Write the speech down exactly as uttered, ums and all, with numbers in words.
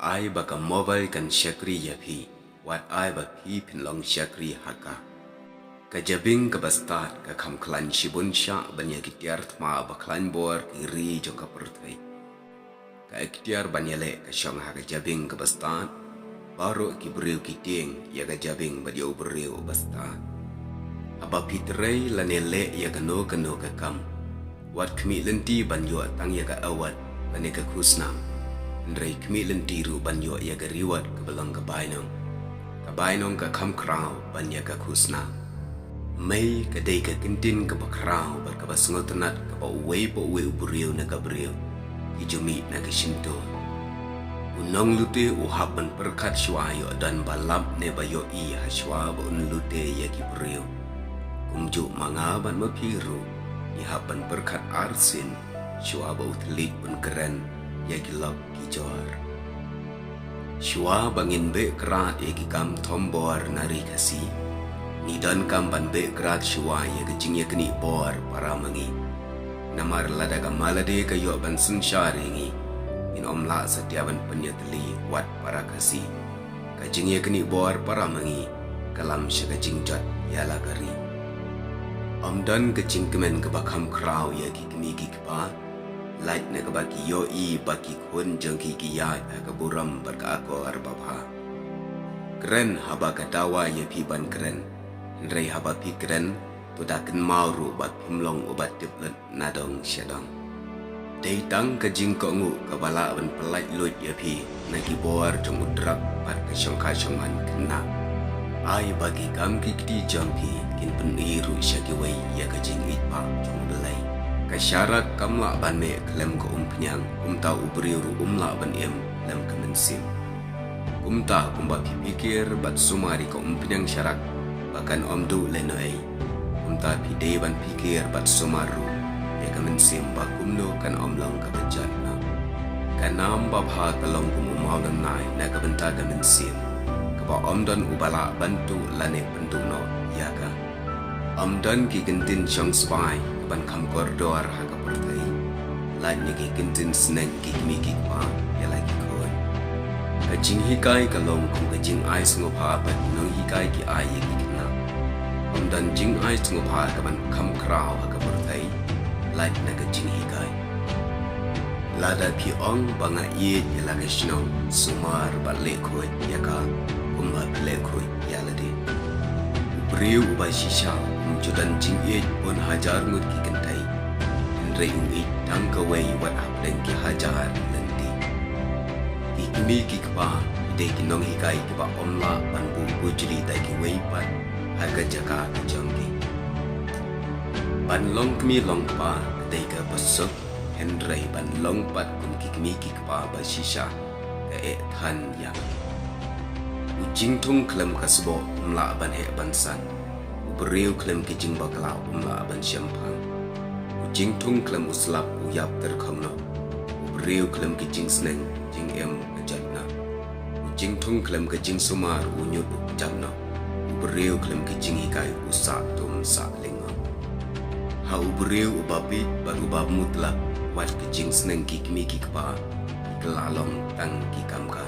Ai ba ka mobile kan shakri ïa phi, wat ai ba phi phin long shakri ha ka. Ka jabieng kaba stad ka kham khlaiñ shibun shah ban ïa ki tiar thma ba khlaiñ bor ki ri jong ka pyrthei. Ka iktiar ban ïaleh ka shong ha ka jabieng kaba stad, baroh ki briew ki tieng ïa ka jabieng bad ïa u briew uba stad. Haba phi trei lane leh ïa kano kano ka kam, wat khmih lynti ban ïoh tang ïa ka award lane ka khusnam. Hynrei khmih lynti ruh ban ïoh ïa ka reward kaba long ka bainong. Ka bainong ka kham khraw ban ïa ka khusnam. Mei ka dei ka kyntien kaba khraw bad kaba sngewtynnat kaba uwei pa uwei u briew na ka briew ki ju mih na ka shyntur. U nonglute u hap ban pyrkhat shuwa ïoh don ba lap ne ba ïohi ha shuwa ba un lute ïa ki briew. Kumjuh ma nga bad ma phi ruh, ngi hap ban pyrkhat arsien shuwa ba u thylliej un kren ïa ki lok ki jor. Shuwa ba ngin beh krad ïa ki kam thombor na ri Khasi, ngi donkam ban beh krad shuwa ïa ka jingïaknieh bor para ma ngi. Namar lada ka malade ka ïoh ban synshar ïa ngi, ngin ym lah satia ban pynïatylli wat para Khasi. Ka jingïaknieh bor para ma ngi ka lam sha ka jingjot ïa la ka ri. Ym don ka jingkmen kaba kham khraw ïa ki kmie ki kpa, lait na kaba ki ïohi ba ki khun jong ki ki ïaid ha ka burom bad ka akor babha. Kren haba ka dawa ïa phi ban kren, hynrei haba phi kren, to da kynmaw ruh ba phim long uba tip lut nadong shadong. Dei tang ka jingkohnguh kaba lah ban pyllait luid ïa phi na ki bor jong u drok bad ka shongkha shongman khynnah. Ai ba ki kam ki kti jong phi kin pyni ruh sha kiwei ïa ka jingïeit ba jong U Blei. Ka sharak kam lah ban meh khlem ka umphniang, kumta u briew ruh um lah ban im khlem ka mynsiem. Kumta kumba phi phikir bad sumar ïa ka umphniang sharak ba kan ym duh lehnohei, kumta phi dei ban phikir bad sumar ruh ïa ka mynsiem ba kumno kan ym long kaba jot noh. Ka nam babha ka long kum u mawlynnai na ka bynta ka mynsiem, kaba ym don uba lah ban tuh lane pynduh noh ïa ka. Ym don ki kyntien shong sbai ban kham kordor ha ka pyrthei, lait na ki kyntien sneng ki kmie ki kpa ïa la ki khun. Ka jinghikai ka long kum ka jingai sngewbha ba ki nonghikai ki ai ïa ki khynnah. Ym don jingai sngewbha kaban kham khraw ha ka pyrthei, lait na ka jinghikai. Lada phi ong ba nga ïeit ïa la ka shnong, sumar bad leh khuid ïa ka kumba phi leh khuid ïa lade. U briew uba shisha um ju don jingïeit bun hajar ngut ki kynthei, hynrei u ïeit tang kawei wat hapdeng ki hajar lynti. Ki kmie ki kpa ki dei ki nonghikai kiba ym lah ban buh bujli da kiwei pat ha ka jaka ka jong ki. Ban long kmie long kpa ka dei kaba suk, hynrei ban long pat kum ki kmie ki kpa ba shisha ka eh than ïa. U jingthung khlem ka sboh um lah ban heh ban san. U briew khlem ki jingbakla um lah ban shemphang. U jingthung khlem u slap u ïap tyrkhong noh. U briew khlem ki jingsneng jingim ka jot noh. U jingthung khlem ka jingsumar u ñiut u kjat noh. U briew khlem ka jinghikai u sah tum sah lyngngoh. Ha u briew uba bieit bad uba mutlop, wat ka jingsneng ki kmie ki kpa ki kylla long tang ki kam ka.